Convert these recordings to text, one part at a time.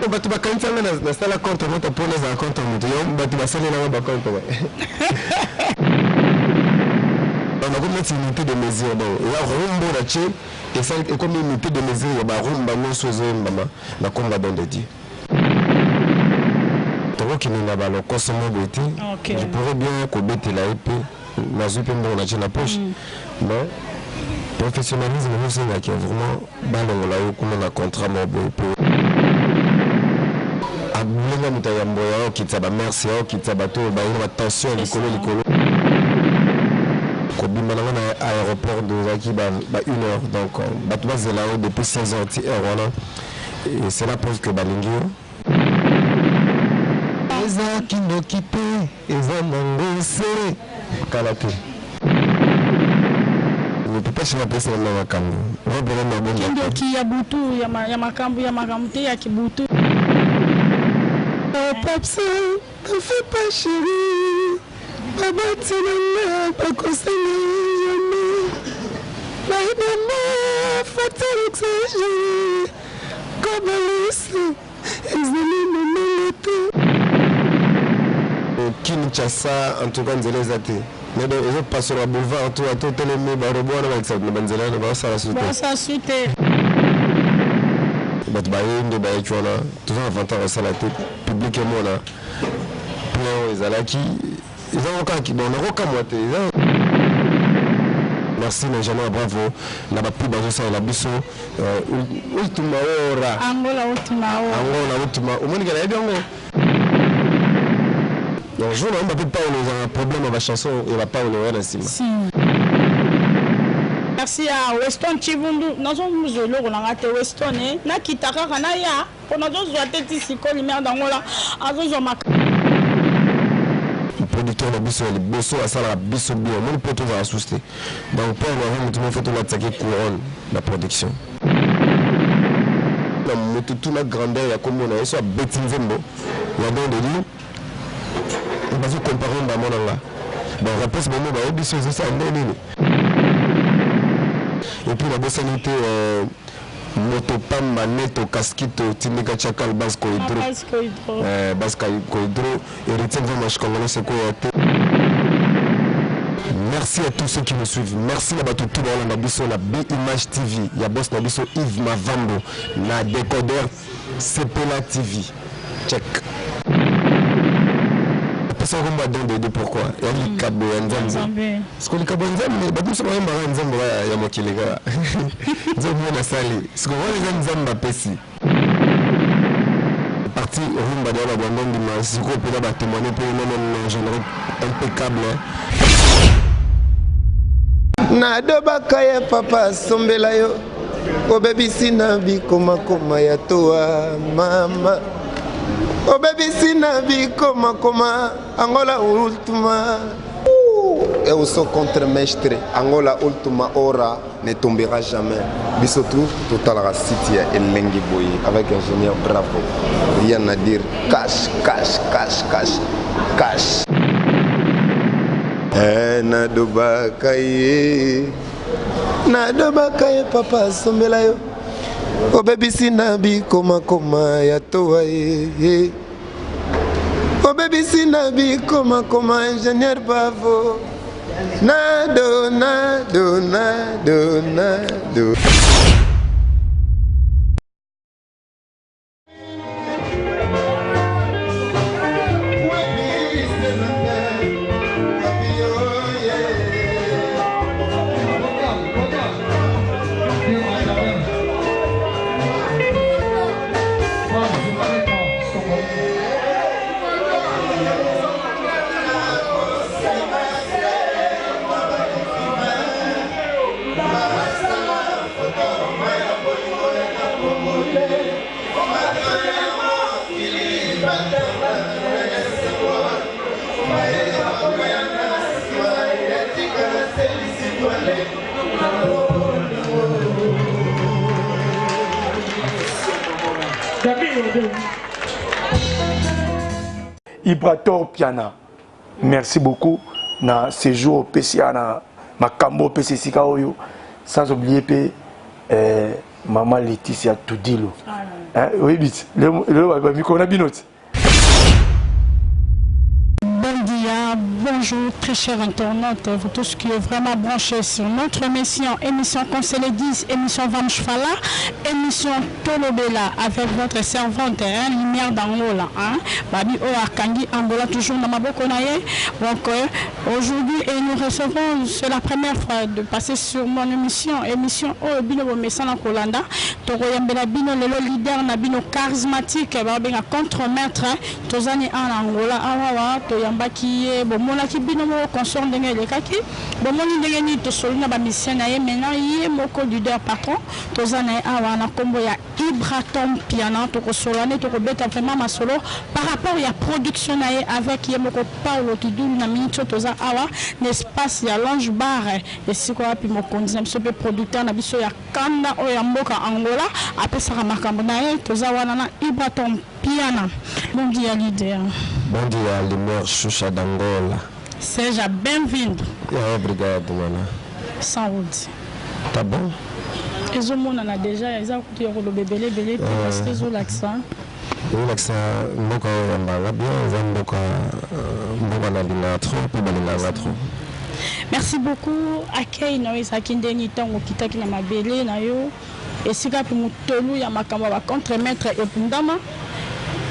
Donc bato bakanisa nga nasala contre moto mpo nazala contre moto, yo bato basalelanga ba contre. Nakomi neti unité de mesure, donc eza rumba na tie esali ekomi unité de mesure ya barumba nyonso ezoyembama na komba don de Dieu. Tokokende na balokoso mo boye te. Je pourrais bien kobetela ye mpe nazwi mpe mbongo na tie na poche, mais professionnalisme ezosengaki vraiment balongola yo kuna na contrat moko boye mpo abulenga moto ya yambo ya okitisa bamerce ya okitisa bato oyo baye na batension ya likolo likolo. Kobima nango na aéroport ezalaki ba 1 heure, donc bato bazela yo depuis 16 heures ti heure wana, et cela prouve que balingi yo. Eza kindoki te, eza nango se kala te. Papa Shima apesaka na makambo robele na bonga. Kindoki ya butu ya makambo ya makambo te ya kibutu. Papsa, t'en fais pas chérie, babati nanga bakosala jamais, bayebama facture oxygène kobalisa ezali momele te. Kinshasa en tout cas nzela eza te, mais donc ezopasola boulevard to ata otelemi barobo wana bakisa na banzela wana baosala su te. Baosala su te. Bato baye nde bayaki wana, toza na avantage kosala te, public emona plein oyo ezalaki eza kaka bon, nakokamwa te eza. Merci na Ingénieur Bravo na bapub azosalela biso Ultima Hora. Angola Ultima Hora. Angola Ultima, omonika nayebi yango. Donc jour na mpe Paulo ezala problème ya bachanson ya bapaulo oya na nsima. Merci à Weston Chibundu. Nazozwa eloko na nga te Weston, eh. Nakita kaka naya mpo nazozwa te ti sikoyo lumière d'Angola azozwa maka. Producteur na biso ya liboso asalaka biso bien, omoni mpo tozala susu te. Donc Paul aza motu moko tolatisaki couronne na production na motu tuna grandeur ya kombo na ye. So abeti nzembo ya don de Dieu, bazocompare mbamo na nga. Bon, réponse bango bayebi so ezosala nde nini. Et puis nabosani te moto pamba neto kaskito tindika chakal bas koidro, bas koidro héritier mvamash congolais sekoya te. Merci à tous ceux qui nous suivent. Merci na bato tout baolanda biso na B Image TV ya boss na biso Yves Mavambo na décodeur Sepela TV. Check. Apesa komba don de Dieu, pourquoi? Ya likabo ya Nzambe. Siko likabo ya Nzambe, bato biso bayembaka Nzambe ya mokili kaka. Nzambe mwana asali. Siko wana eza Nzambe apesi. Parti rumba de ba bando ndima siko mpe na batémoigne mpe non non non, générique impeccable. Nadobaka ye papa asombela yo, obebisi na bikomakoma ya toa mama, obebisi na bikomakoma. Angola Ultima, eu sou contre-mestre. Angola Ultima Hora ne tombera jamais. Biso tout totalaka site ya Elengi Boye avec ingénieur Bravo, rien à dire, cash cash cash cash cash. Eh, nadobaka ye, nadobaka ye papa asombela yo, obebisi na bikomakoma ya toa ye, obebisi na bikomakoma. Ingénieur Bravo, nado nado nado nado. Ibrator Piana, merci beaucoup na séjour opesi ya na makambo opesi esika oyo, sans oublier mpe. Mama Laetitia Tudilo. Hein, oyebi ti lelo ba mikolo na bino ti. Bon dia, bonjour très chers internautes, vous tous qui êtes vraiment branchés sur notre émission, émission Conseil 10, émission Vamos Falar, émission Tolobela avec votre servante, hein, Lumière d'Angola, hein, Babi oyo akangi Angola toujours na maboko na ye. Donc aujourd'hui et nous recevons, c'est la première fois de passer sur mon émission, émission oyo bino bomesana kolanda. Tokoyambela bino lelo leader na bino charismatique babenga contre maître tozani awa na Angola awawa toyambaki ye bomonaki bino moko consort ndenge elekaki bomoni ndenge nini tosoli na ba musiciens na ye maintenant ye moko leader patron toza na ye awa na kombo ya Ibrator Mpiana tokosolola nde tokobeta vraiment masolo par rapport ya production na ye avec ye moko Paulo Tudulu na minute oyo toza awa na espace ya Lounge Bar esika wapi mokonzi na biso pe producteur na biso ya kanda oyo ya mboka Angola apesaka makambo na ye toza wana na Ibrator Mpiana. Bom dia leader. Bom dia Lumière Xuxa d'Angola. Seja bem-vindo. Yeah, obrigado mana. Saúde. Tá bom? Ezomonana dejà eza kutu ya koloba ebele ebele te parce que ezolakisa. Ezolakisa mboka oyo yambaka bien eza mboka mboka nalingaka trop mpe balingaka trop. Merci beaucoup. Accueil na yo ezalaki ndenge ntango okitaki na mabele na yo esika mpe motolu ya makambo ya ba contre-maître ebundama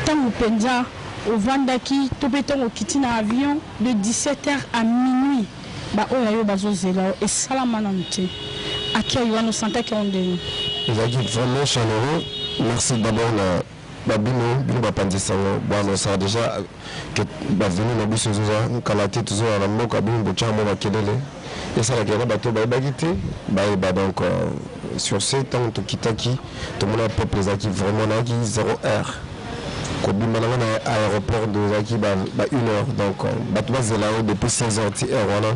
ntango mpenza ovandaki to mpe ntango okiti na avion de 17h à minuit baoyo ya yo bazozela yo esalama nanu te. Accueil wana osantaki yango ndenge? Ezalaki vraiment chaleureux. Merci d'abord na babino bino bapanzi sango boannonsaka déjà que bavenu na biso ezoza kala te tozoya na mboka bino botyaka mwa makelele esalaka na bato bayebaki te bayeba. Donc sur ce ntango tokitaki tomona peuple ezalaki vraiment nayaki 0 heure kobima na nga na aéroport ezalaki ba 1 heure. Donc bato bazela yo depuis 16 heures ti heure wana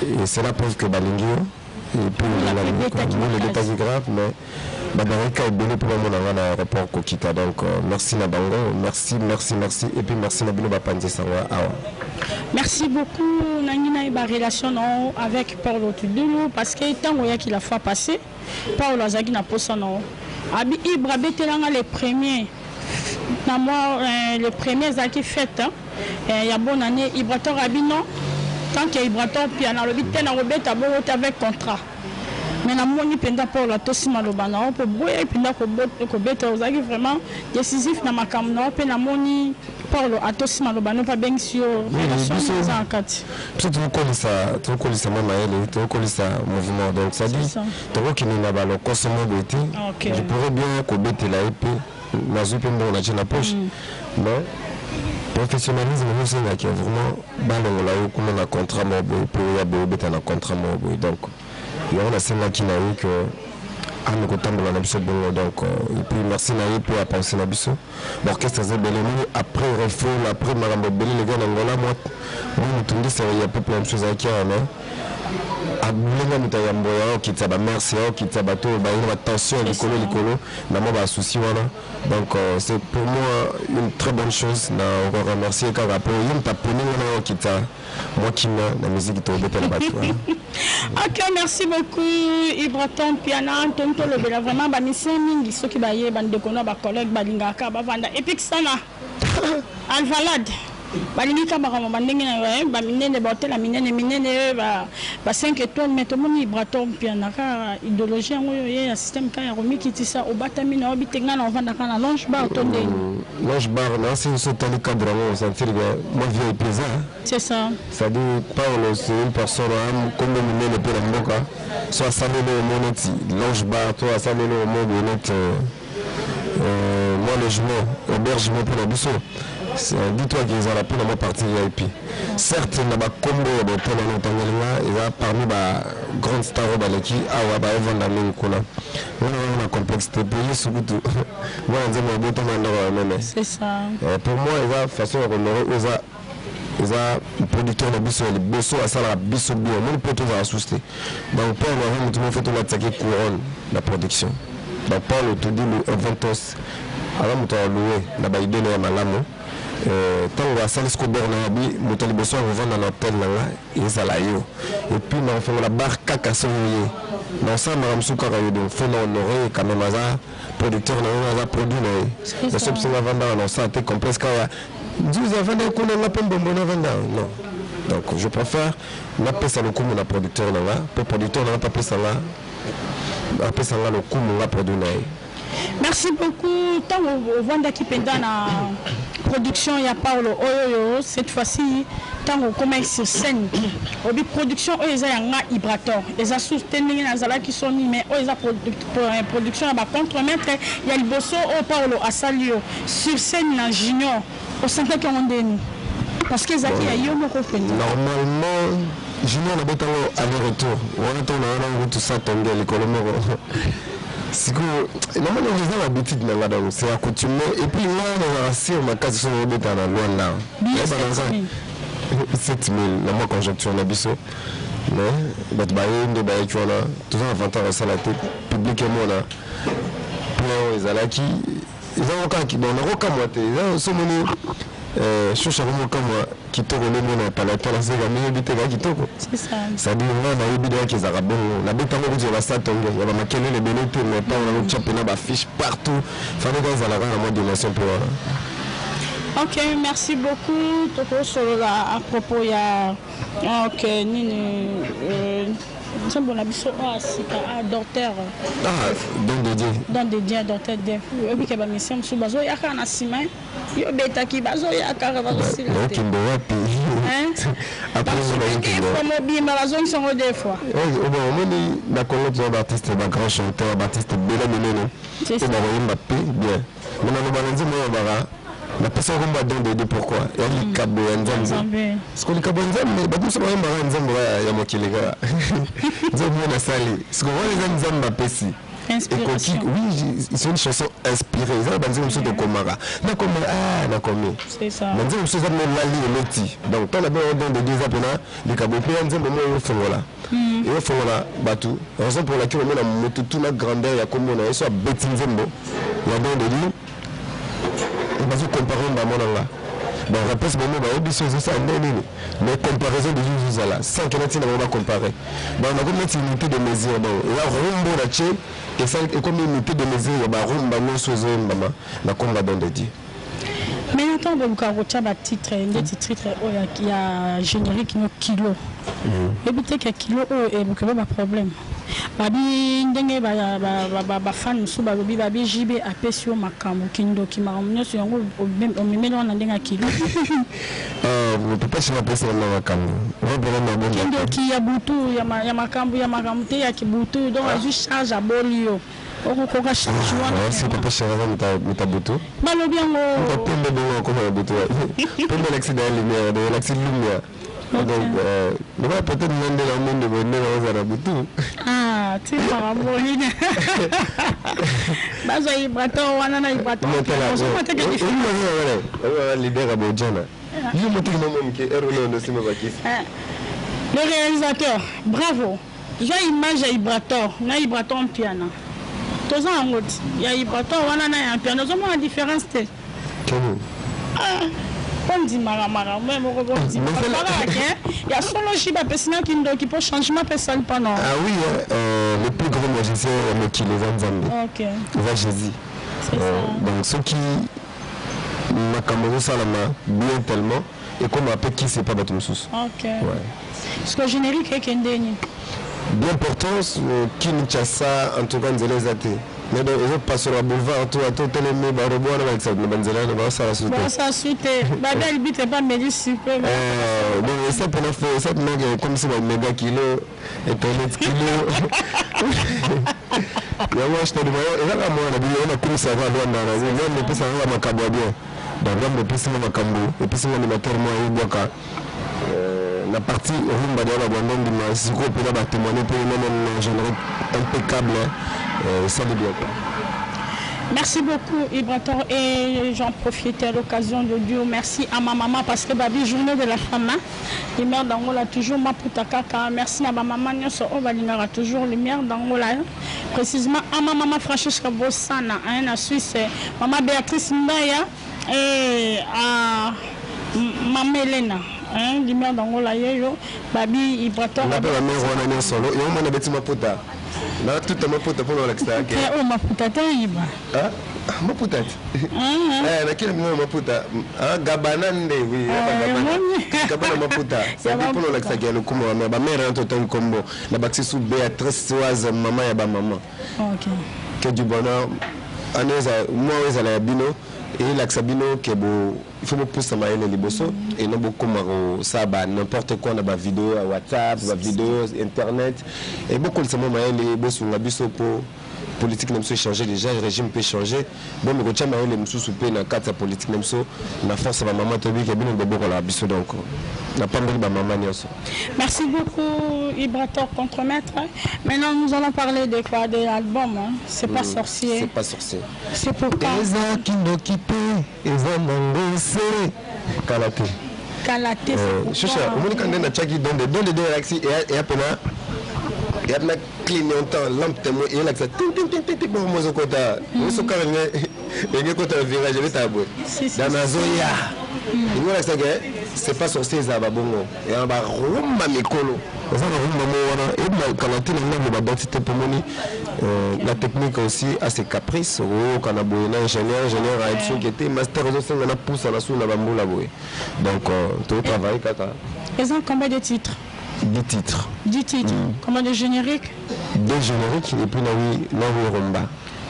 et cela prouve que balingi yo. Et puis mbula ebetaki grave mais babarika ebele mpo bamona nga na aéroport kokita. Donc merci na bango, merci, merci, merci et puis merci na bino bapanzi sango ya awa. Merci beaucoup. Nangi nayeba relation na yo avec Paulo Tudulu parce que ntango oyaki la fois passée Paulo azalaki na posa na yo abi Ibra abetelanga le premier na moi le premier ezalaki fête ya bonne année. Ibrator abi non, tant que Ibrator Mpiana alobi te nakobeta bongo te avec contrat. Mais namoni mpenza Paul atosi maloba na yo mpo boyaki mpenza kobeta, ozalaki vraiment décisif na makambo na yo mpe namoni Paul atosi maloba na yo mpe abengisi yo. Relation nini eza na kati? Biso tokokolisa mwa mayele, tokokolisa mouvement. Donc c'est-à-dire tokokende na balokoso mo boye te. Je pourrais bien kobetela ye mpe nazwi mpe mbongo natie na poche, mais professionnalisme ezosengaki vraiment balongola yo kuna na contrat moko boye mpo oya boye obeta na contrat moko boye. Donc yango nasengaki na ye que ame kotambola na biso bongo. Donc et puis merci na ye mpe apense na biso. Baorchestre eza ebele omoni après refoule après makambo ebele lega na Angola mwa motungisi ya peuple na biso ezalaki awa mais abulenga moto ya yambo ya okitisa bamerci ya okitisa bato oyo baye na batension ya likolo likolo na mwa basusi wana. Donc c'est pour moi une très bonne chose na okoremercier kaka mpo ye moto aponi nga na okitisa mwa kimia na musique tobetela bato. Ok, merci beaucoup Ibrator Mpiana. Ntoni tolobela vraiment bamusicien mingi soki baye bandeko na bacollègue balingaka bavanda epic sana Alvalade balingi ka makambo bandenge na baminene bahôtel minene minene ba 5 étoiles. Mais tomoni Ibrator Mpiana kaka idéologie yango oyo ye ya système kaka ya komikitisa obatami na obi te ngai na ovandaka na Lounge Bar to ndeni? Lounge Bar na si so otali cadre yango osentir que mwa VIP eza. C'est ça. C'est-à-dire Paulo c'est une personne kombo monene mpe na mboka so asaleli omo neti Lounge Bar to asaleli omo boye neti mwa logement hébergement mpo na biso. Dis-toi que ezala mpe na mwa partie VIP. Certes na bakombo ya bahôtel wana otangeli nga eza parmi ba grande star oyo baleki awa baevanda mingi kuna wana wana na complexe te po Yesu kutu mwana Nzambe abotama ndako ya meme. C'est ça. Pour moi eza façon ya kohonorer oyo eza eza producteur na biso ya liboso asalaka biso bien omoni mpo tozala susu te. Donc Paul aza motu moko tolatisaki couronne na production. Donc Paul Tudilu Inventos aza moto ya loué na baidée na ya malamu. Ntango asali siko bor na yabi moto ya liboso ya kovanda na hotel na nga ezala yo et puis na kofongola bar kaka soki ye. Nakosala makambo mosusu kaka yo, donc faut na honorer ye quand même, aza producteur na ye, aza produit na ye. C'est So ça. biso nga avandaka na osala te complexe kaka ya nzuzi avandaki kuna, nga mpe mbombo navanda, non. Donc je préfère napesa lokumu na producteur na nga, mpe producteur na nga mpe apesa nga lokumu, nga produit na ye. Merci beaucoup. Ntango ovandaki mpenza na production ya Paulo oyo, cette fois-ci ntango okomaki sur scène, obi production oyo eza ya nga Ibrator, eza susu te ndenge nazalaki soni, mais oyo eza production ya bacontremaître ya liboso oyo Paulo asali yo sur scène na Junior, osantaki yango ndeni? Parce que ezalaki ya yo moko mpenza. Normalement Junior nabetango aller retour wana, ntongo na wana ngutu sa tonge likolo moko. Sikoyo namoni eza na habitude na nga, donc c'est accoutumé. Et puis nga nazala sûr makasi soki obeta na Lwanda Billet naza 7000 na mwa conjoncture na biso, mais bato baye nde bayaki wana, toza na avantage kosala te, public emona plein oyo ezalaki, eza kaka bon, nakokamwa te. Eza somoni shosha komokamwa kitoko nde mona talatala seka miyebi te kaka kitoko. C'est ça. C'est-à-dire nga nayebi deyaki ezalaka bongo, nabetango kutu ya basatonge ya bamakelele ebele te, mais ntango nakotya mpena bafiche partout, fandeka ezalaka na mwa dimension mpe wana. Ok, merci beaucoup. Tokosolola à propos ya, ok, nini, nzembo na biso oyo ya sika, a docteur. Ah, don de Dieu. Don de Dieu, docteur de oyebi ke bamusicien mosusu bazoya kaka na nsima, yo obetaki, bazoya kaka, bazosila te. Okende wapi après? Deux fois mobimba bazongisa yango deux fois. Omoni, na Congo toza baartiste, bagrand chanteur, baartiste ebele minene C'est oyo ça. bakoyemba mpe bien, mais naloba na nzembo oyo baka napesaka komba don de Dieu. Pourquoi? Ya likabo ya Nzambe. Nzambe. Siko likabo ya Nzambe, bato mosusu bayembaka nzembo ya mokili kaka, nzembo oyo nasali siko wana eza Nzambe apesi. Inspiration. Ekoki, oui, c'est une chanson inspirée. Eza na banzembo mosusu tokomaka, nakomi, ah, nakomi. C'est ça. Na nzembo mosusu eza mpe olali eloti. Donc ntango nabenga don de Dieu, eza mpena likabo mpe ya nzembo mo eyofongola, eyofongola bato, raison pour laquelle omona motu tu na grandeur ya kombo na ye, so abeti nzembo ya don de Dieu, bazocompare mbamo na nga. Bon, réponse bango bayebi so ezosala nde nini, mais comparaison de jour ezozala sans ke natina bango bacompare. Donc nakomi neti unité de mesure, donc eza rumba na tie esali ekomi unité de mesure ya barumba nyonso ezoyembama na komba don de Dieu. Mais ntango bolukaka kotya batitre, ndeti titre oyo ya générique no kilo, oyebi te ke kilo oyo elukela baproblème, babi ndenge bafan mosusu balobi, babi JB apesi yo makambo kindoki, makambo nyonso yango omemeli wana ndenge ya kilo. Papa chéri apesaka nga makambo mpona mabonda. Kindoki ya butu, ya makambo te, ya kibutu, donc azwi charge, aboli yo, okokoka charge wana? Merci, papa chéri aza moto ya butu. Balobi yango. Moto pembe bongo akoma na butu, pembe elakisi da lumière, donc elakisi lumière, donc lokola peut-être nga nde na monde boye nde naozala na butu. Ah, ti makambo nini bazwa Ibrator wana na Ibrator. Leader ya bojana yo moteki na moke ere oyo nsima bakisi. Le réalisateur, bravo, zwa image ya Ibrator na Ibrator Mpiana, toza yango ti ya Ibrator wana na ya Mpiana, ozomona différence te? Mpo ndimaka makambo ye moko, bondimaka ke ya solo JB apesinaki ndoki mpo changement mpe esali mpana. Ah oui, hein, le plus grand magicien ya mokili eza Nzambe. Eza Jésus. C'est ça. Donc soki makambo ezosalama bien tellement, ekoma mpe kisi epa bato mosusu. Ok. Ouais. Parce que générique ekendeni. Bien pourtant Kinshasa, en tout cas nzela eza te, mais donc ezopasola boulevard to ata otelemi, barobo wana balekisa na banzela wana, baosala su te. Baosala su te, babi alibi te bameli supe. Donc esa mpena fo esa mpena comme si bamega kilo internet kilo yango ashitadima ezaka mwana bino oyo nakumisaka Lwanda na Nzambe epesaka nga makambo ya bien. Donc Nzambe epesinga makambo, epesinga animateur moko ayebwaka na partie rumba deya babanda ndima sikoyo mpena batémoigne mpe nene na générique impeccable, esali bien quoi. Merci beaucoup, Ibrator. Et j'en profite à l'occasion de dire merci à ma maman parce que babi journée de la femme, hein. Lumière d'Angola toujours maputa kaka. Merci à ma maman nyonso oyo balingaka toujours Lumière d'Angola, hein. Précisément à ma maman Francesca Bossana, hein, na Suisse, maman Béatrice Ndaya et à maman Elena. Hein, Lumière d'Angola yeyo babi Ibrator. Nga mpe bamare wana nyonso yango mwana beti maputa. Natuta maputa mpona olakisaka ke. Oyo maputa te yiba. Maputa te. Nakili bino maputa. Gabana nde oui. Gabana maputa. C'est mpona olakisaka ya lokumu wana bamere wana totangi nkombo na bakisi su Béatrice Oise, mama ya bamama. Que du bonheur. Année mwa oyo ezala ya bino, elakisa bino ke bo il faut bopusa mayele liboso et non bokóma kosala ba n'importe quoi na bavideo ya WhatsApp, bavideo internet. E bokolisa mwa mayele, bosunga biso mpo politique na biso echanger déjà, régime mpe changer. Bomi kotia mayele mosusu mpe na kati ya politique na biso na force ya bamama. Toyebi ke bino bobokolaka biso, donc napambeli bamama nyonso. Merci beaucoup, Ibrator Contremaître. Maintenant, nous allons parler de quoi? De l'album, hein? C'est pas sorcier. C'est pas sorcier. C'est pourquoi? Eza kindoki te, eza nango se kala te. Kala te, c'est pourquoi? Shusha, omoni ka nde natiaki donde donde de elakisi eya pena, eya pena clignotant, lampe témoin eyelakisa tintintintinti bongo mo ezokota osokaka ndenge ekota na virage, ebetaka boye da nazoya. Elingi olakisa ke c'est pas sorcier, ezala babongo eya barumba mikolo, eza barumba mo wana eyebima kala te na ngambo badati te. Mpo moni la technique aussi a ses caprices. Okoyoka na boye na ingénieur, ingénieur ayebi soki ete master ezosenga na pusa na su na bambula boye, donc totravaille kaka. Ils ont combien de titres? 10 titres. 10 titres. Combien de génériques? Deux génériques et puis na wi rumba.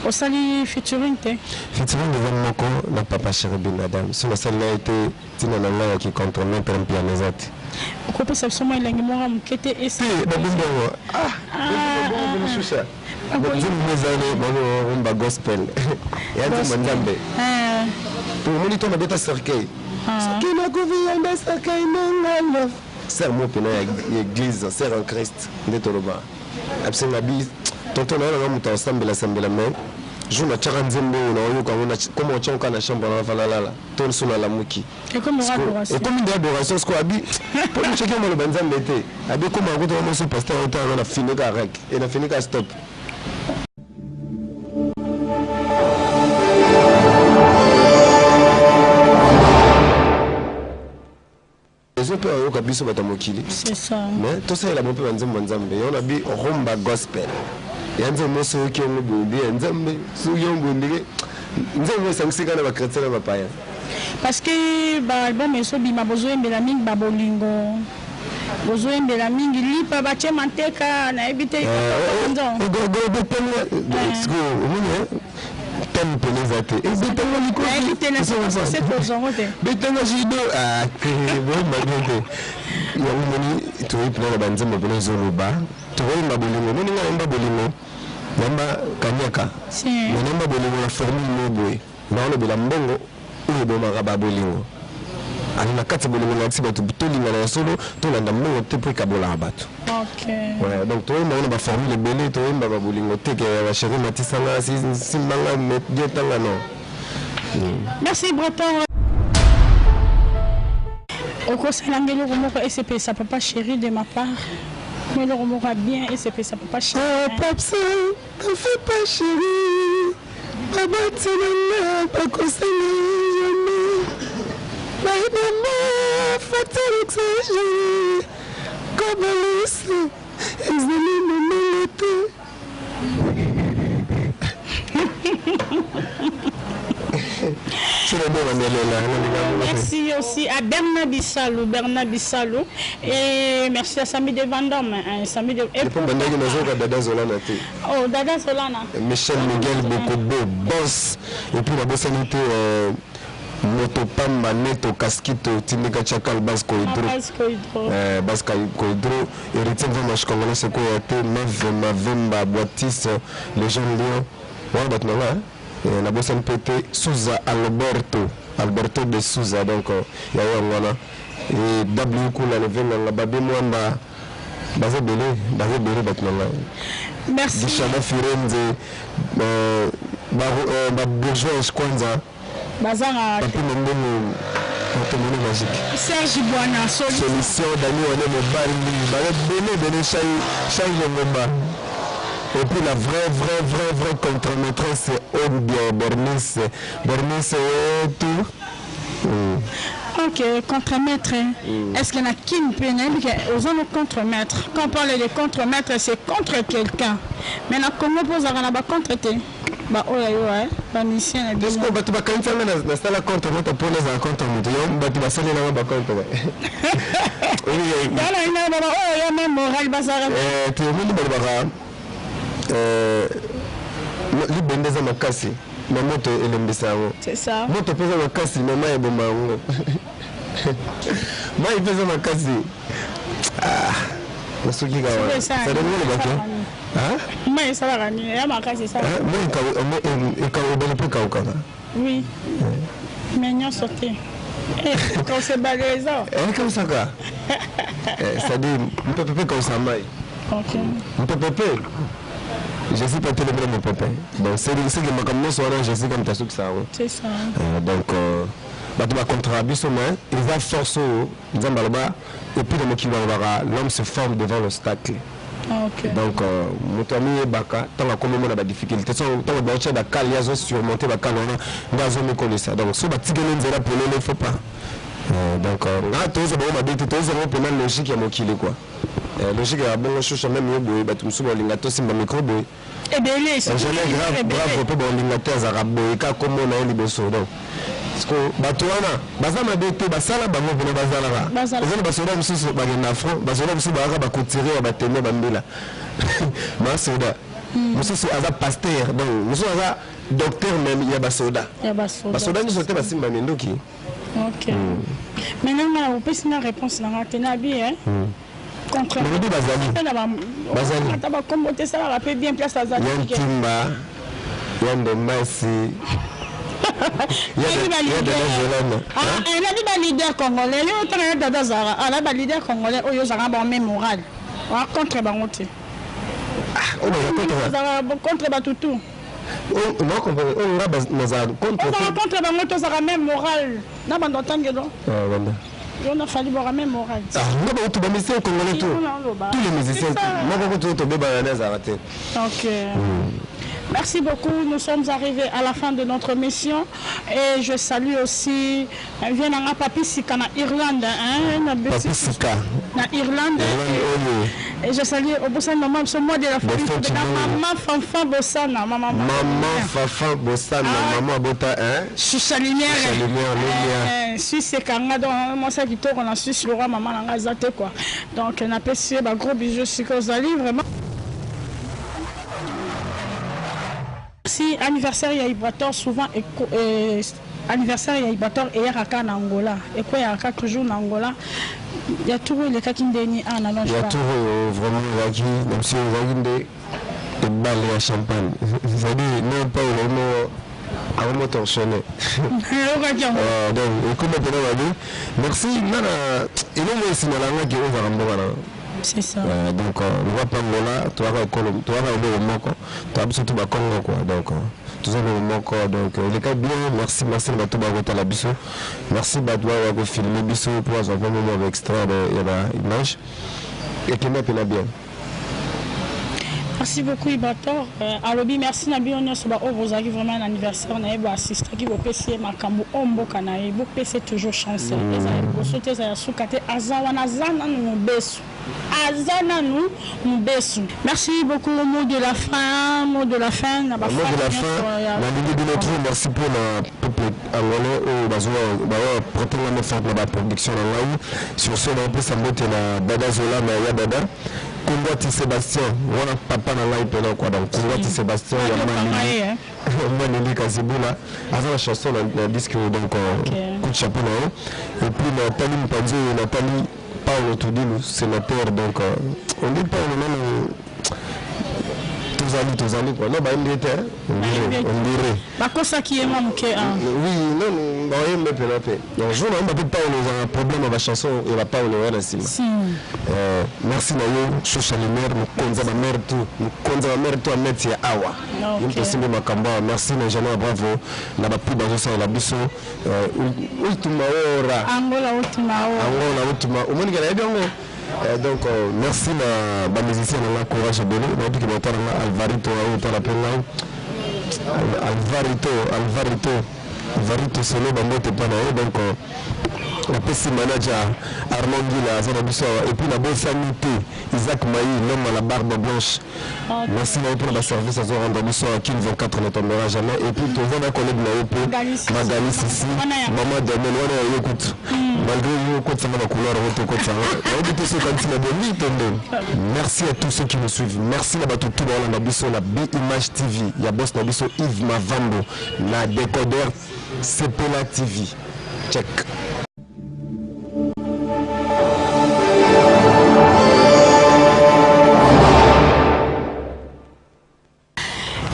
Osali featuring te? Featuring eza moko na papa chéri Ben Adam. So nasali na ye te, ntina na ngai yaki contremaître mpiano eza te. Okopesa biso mwa elengi moko moke te? Te, babongo shusha nzembo ezali bango rumba gospel ya nzembo Nzambe. Po omoni to nabeta cercueil, soki nakoviyanda cercueil nangalo sœur mo mpena ya église, sœur en Christ nde toloba. Abisenga bi tonton na yo nanga moto asambela sambela, mais jour natiaka nzembo oyo naoyoka yango comme otiango kaka na chambre na nafana lala to so nalamuki, ekomi nde adoration. Siko abi mpo notiaki yango maloba Nzambe te, abi ekoma yango toko moso pasteur otanga na finika rek e na finika stop. Ezo mpe bayoka biso bato ya mokili, mais tosalela bo mpe banzembo ya Nzambe. Yango na bi rumba gospel ya nzembo moso, oyoki yango boye nde ya Nzambe, soki yango boye ndenge nzembo esangisi kaka na bachrétien na bapaya. Parce que baalbum ezobima, bozoyembela mingi babolingo, bozoyembela mingi lipa batie manteka, nayebi te. Omoni teme mpena eza te, ebetanga. Nayebi te tozongo te. Betanga judo boyemba bien te. Yango moni toyebi mpena na banzembo mpena ezoloba, tokoyemba bolingo. Omoni ngai nayemba bolingo, nayemba kaniaka, me nayemba bolingo na formule mo boye, naolobela mbongo oyo ebomaka babolingo. Ali na kati ya bolingo nalakisi bato tolingana ya solo, tolanda mbongo te mpo ekabolaka bato. Ouais, donc toyemba wana baformule ebele, toyemba babolingo te ke bachéri matisanga simbanga dietanga, non. Merci Breton. Okosalanga eloko moko esepelisa papa chéri de ma part, mo eloko moko ya bien esepelisa papa chéri. Papsa, t'en fais pas chéri, babati nanga bakosala jamais, bayebama facture exagéré, kobalisi ezali momele te. Merci aussi à Bernard Bissalou, Bernard Bissalou. Et merci à Sami de Vandame. Hein, Sami de... Et pour bandaki nazoka Dada Zolana te. Oh, Dada Zolana. Michel Miguel Bokobo, boss. Et puis nabosani te moto pamba neto kaskito tindika chakal bas koidro. Bas Koidro. Bas Koidro, héritier Vamash congolais sekoya te, Mave Mavemba Boatis, le jeune lion. Wana bato na nga. Nabosani mpe te Souza Alberto, Alberto de Souza, donc yayo yango wana W kuna levenganga babe mwamba, baza ebele, baza ebele bato na ngai. Merci. Gishana Firenze, babourgeois kwanza. Bazanga. Papi Mombongo, moto mone magique. Serge Bwana. Solution Dani wane mobali, baza ebele ebele, Shai Ngomba. Et puis la vraie, vraie, vraie, vraie contre-maîtresse, Ombia Bernice. Bernice, tout. Ok, contre-maître. Est-ce que na kin pe nayebi ke oza no contre-maître? Quand on parle de contre-maître, c'est contre quelqu'un. Mais na Congo mpo ozalaka na ba contre te? Ba oyo ya yo, eh, ba musicien na bino. Est-ce bato bakanisi nga nasala contre moto mpo nazala contre moto? Yo bato basalelanga ba contre. Yana ina ba oyo yo même moral bazalaka. Te, omoni, balobaka libende eza makasi, ma moto elembisa yango. C'est ça. Moto mpe eza makasi, ma mai eboma yango. Mai mpe eza makasi. Nasuki kaka wana. Sadani olobaki. Mai esalaka nini? Ya makasi esalaka. Mai ebale mpe ekaukaka. Oui, mais nyonso te. Kausa ebale eza. Ekausaka, c'est-à-dire mopepe mpe ekausa mai. Mopepe mpe, Jésus mpe atelemela mopepe. Donc c'est que makambo nyonso wana, Jésus kaka moto asukisa yango. C'est ça. Donc bato bacontraka biso, mais eza force oyo Nzambe aloba. Et puis na mokili balobaka: l'homme se forme devant l'obstacle. Donc moto amiyebaka ntango akomi omona badifficulté, so ntango baotya bakale, ye azosurmonte bakale wana nde azomikolisa. Donc so batikeli nzela polele, faut pas. Donc nga tozwa bango mabe te, tozwa bango mpena logique ya mokili quoi. Logique ya bongo shusha. Même yo boye, bato mosusu balinga tosimba micro boye. Ebele. Jamais grave, bravo mpe baolinga te, azalaka boye kaka komona ye liboso. Donc bato wana baza mabe te, basala bango mpena bazalaka. Eza na basoda mosusu bakenda front, basoda mosusu bazalaka bacouturier ya batene bambila, masoda mosusu aza pasteur, donc mosusu aza docteur même ya basoda. Basoda nyonso te basimba minduki. Ok, maintenant nga na kopesi nga réponse na nga te na bi contre. Balobi bazali. Bazali. Ata bakombo te, esalaka mpe bien place azali. Ya Ntimba, ya Ndombasi. Nabi baleader congolais, yo otanga ya dada azalaka ala baleader congolais oyo ozalaka bango même moral, oa contre bango te? Ozalaka contre bato tout? Oyo nga nazala contre? Ozalaka contre bango te, ozalaka même moral na bando otangelo yo na Fally bwaka même moral. Nga bautu bamusicien congolais, tout, tous les musiciens, moko kutu tobebana nde azalaka te. Ok. Merci beaucoup. Nous sommes arrivés à la fin de notre mission. Et je salue aussi vieux na nga Papi Sika na Irlande. Hein, na Papi Sika. Na Irlande. Et je salue au Bossan maman, ce mois de la famille, de la maman Fanfan Bossana. Maman, maman Fanfan Bossana, ah, maman Bota, hein? Suisse lumière. Suisse lumière, lumière. Suisse ekanga, donc moi ça qui tourne en Suisse, le roi maman na nga te quoi. Donc na pesi ba gros bisous sika ozali vraiment. Si anniversaire ya Ibrator, souvent anniversaire ya Ibrator eyakaka na Angola, ekweyaka toujours na Angola. Ya tour elekaki ndeni a na ya tour oyo vraiment ezalaki na biso, ezalaki nde ebale ya champagne, c'est-à-dire non pas vraiment akomo torsionné. Oyokaki yango. Donc ekoma mpena babi merci nga na elongo esinalangaki ozala mboka na. C'est ça. Donc loba pangola toyaka ekolo, toyaka eloko moko, toya biso to bakongo quoi. Donc toza eloko moko, donc eleka bien. Merci, merci na bato bakotala biso, merci bato bayo bakofilme biso mpo bazwa vraiment mwa baextrait ya baimage. Ekenda mpena bien. Merci beaucoup Ibrator. Alobi merci na bino nyonso baoyo bozalaki vraiment na anniversaire na ye, boassistaki, bopesi ye makambo oyo mboka na ye. Bopesi toujours chance, ezala liboso te, ezala suka te, aza wana, aza nanu mobesu, aza nanu mobesu. Merci beaucoup. Mot de la fin, mot de la fin na mot de la fin, nalingi bino trop. Merci mpona peuple angolais oyo baoyo porte nga forte na baproduction na ngai. Sur ce, naopesa mbote na Dada Zola na ya Dada Kongwati Sébastien wana, papa na ngai mpena quoi. Donc Kongwati Sébastien ya Maneli Kazibula aza na chanson na disque oyo, donc coup de chapeau na ye. Et puis natali mopanzi oyo, natali Paulo Tudilu, sénateur. Donc on dit Paulo nano tozali, tozali quoi. Non, bayembi te, on dirait bakosaki ye mwa moke. Oui, non, bayembe mpena mpe. Donc jour nayemba mpe Paulo, ezala problème ya bachanson ya bapaulo oya na nsima. Merci na yo Shosha Lumière, mokonzi ya bamare tout, mokonzi ya bamare tout, ameti ya awa ye moto osimbi makambo awa. Merci na Jana, bravo na bapu bazosalela biso Ultima Ora. Angola Ultima Ora. Angola Ultima, omonika nayebi yango. Donc merci na bamusicien na nga, courage ebele. Nayebiki baotala nga Alvarito, oyo otala mpe ngai Alvarito, Alvarito. Varito Solo bambote mpa na ye. Donc napesi manager Armand Ngila aza na biso awa. Et puis nabosani te Isaac Mayi, l'homme à la barbe blanche. Merci na ye mpona baservice azo rendre biso awa. Kin 24 ne tombera jamais. Et puis toza na collègue na ye mpe Magali Sisi, mama Damel wana ya ye kutu, malgré yo okotisanga ba couleur yango te, okotisanga nayebi te soki okanisi na bomi to nde. Merci à tous ceux qui nous suivent. Merci na bato tu baolanda biso na B Image TV ya boss na biso Yves Mavambo na décodeur Sepela TV. Check.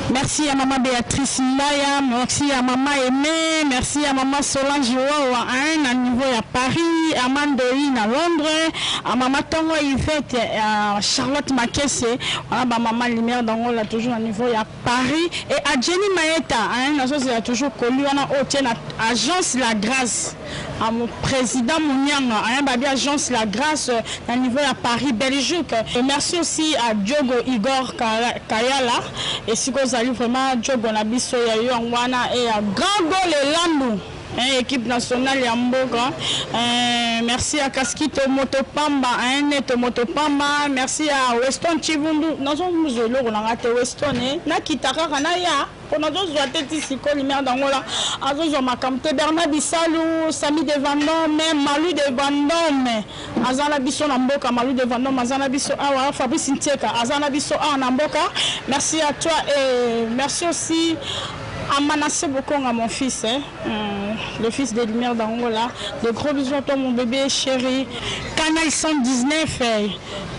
Merci à maman Béatrice Ndaya, merci à maman Aimée, merci à maman Solange Wawa, hein, na niveau ya Paris, à Mandoi na Londres, à maman Tongo Yvette, à Charlotte Makese, voilà ba maman Lumière d'Angola toujours na niveau ya Paris et à Jenny Maeta, hein, nazozela toujours colis wana oyo tie na agence La Grâce, à mon président Munyanga, hein, babi agence La Grâce na niveau ya Paris, Belgique. Et merci aussi à Diogo Igor Kayala, et si vous allez vraiment Diogo na biso ya yo wana et à Grand Gol Elandu, hein, équipe nationale ya mboka. Hein, merci à Kaskito Motopamba, hein, Neto Motopamba, merci à Weston Chibundu. Nazo muzolo na ngate Weston, eh, na kitaka kana ya po nazozwa te ti sikoyo Lumière d'Angola azozwa makambo te. Bernard Bisalu, Sami de Vendôme, Malu de Vendôme aza na biso na mboka, Malu de Vendôme aza na biso awa, Fabrice Ntieka aza na biso awa na mboka. Merci à toi et merci aussi à Manassé Bokonga, mon fils, hein, le fils de Lumière d'Angola. De gros bisous à toi, mon bébé chéri. Canal 119,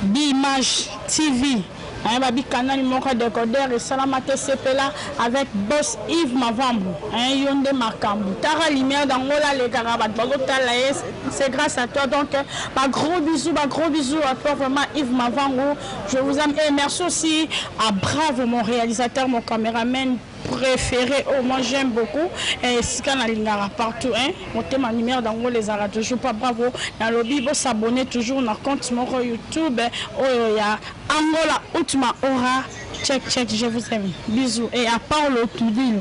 B-Image TV. Hein, babi canal moko décodeur et salamate sepela avec boss Yves Mavambu, hein, yonde makambu tara Lumière d'Angola les karabat bazotala ye, c'est grâce à toi. Donc ba gros bisous, ba gros bisous à toi vraiment Yves Mavambu, je vous aime. Et merci aussi à Bravo, mon réalisateur, mon caméraman préféré. Oh, moi j'aime beaucoup. Et sika na lingara partout, hein, motema Lumière d'Angola les ara toujours pas. Bravo na lobby, bo s'abonner toujours na compte moko YouTube oyo ya Angola Outma Ora. Check check, je vous aime, bisous. Et à Paulo Tudilo.